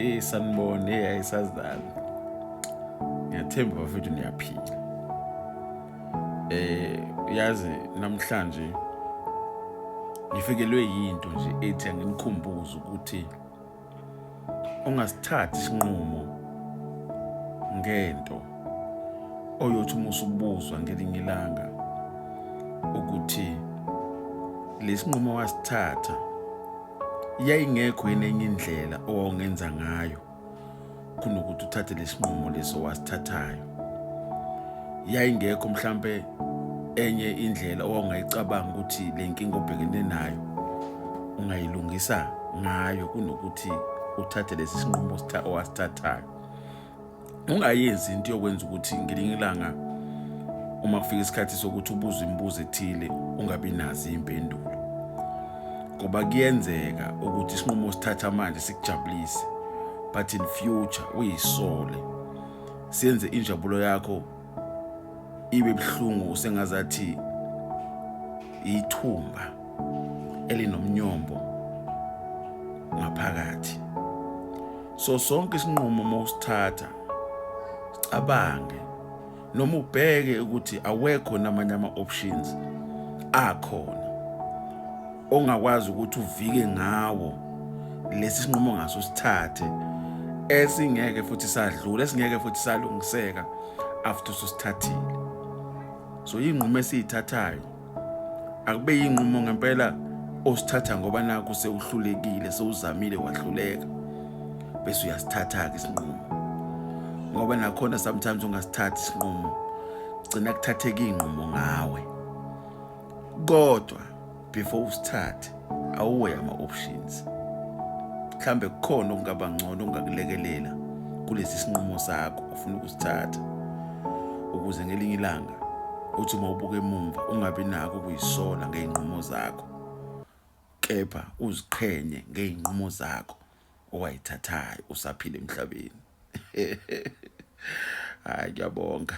Hey sanibona, hey ayisazani. Ngiyathemba bafethu niyaphila. Yazi namhlanje ngifikelwe yinto nje ethi anginikhumbuze ukuthi ungasithathi isinqumo ngento oyothi uma usubuzwa ngelinye ilanga ukuthi lesinqumo wasithatha yayingekho yini enye indlela owawungenza ngayo kunokuthi uthathe lesinqumo leso wasithathayo. Yayingekho mhlampe enye indlela owawungayicabanga ukuthi le nkinga obhekene nayo ungayilungisa ngayo kunokuthi uthathe lesi sinqumo owasithathayo. Ungayenzi into yokwenza ukuthi ngelinye ilanga uma kufika isikhathi sokuthi ubuze imibuzo ethile ungabi nazo iy'mpendulo, ngoba kuyenzeka ukuthi isinqumo osithatha manje sikujabulise, but in future uyisole, siyenze injabulo yakho ibe buhlungu sengazathi ithumba elinomnyombo ngaphakathi. So sonke isinqumo uma usithatha sicabange noma ubheke ukuthi awekho namanye ama-options akhona ongakwazi ukuthi uvike ngawo lesi sinqumo ngaso usithathe, esingeke futhi sadlula, esingeke futhi salungiseka after ususithathile. So iy'nqumo esiyithathayo akube yinqumo ngempela osithatha ngoba nakho sewuhlulekile, sewuzamile wahluleka, bese uyasithatha-ke isinqumo. Ngoba nakhona sometimes ungasithathi isinqumo, gcina kuthatheka iy'nqumo ngawe. Kodwa before usithathe awuwe ama-options, mhlambe kukhona okungaba ngcono okungakulekelela kulesi sinqumo sakho ofuna ukusithatha, ukuze ngelinye ilanga uthi uma ubuka emumva ungabi nako ukuyisola ngey'nqumo zakho, kepha uziqhenye ngey'nqumo zakho owayithathayo usaphila emhlabeni. Hayi, ngiyabonga.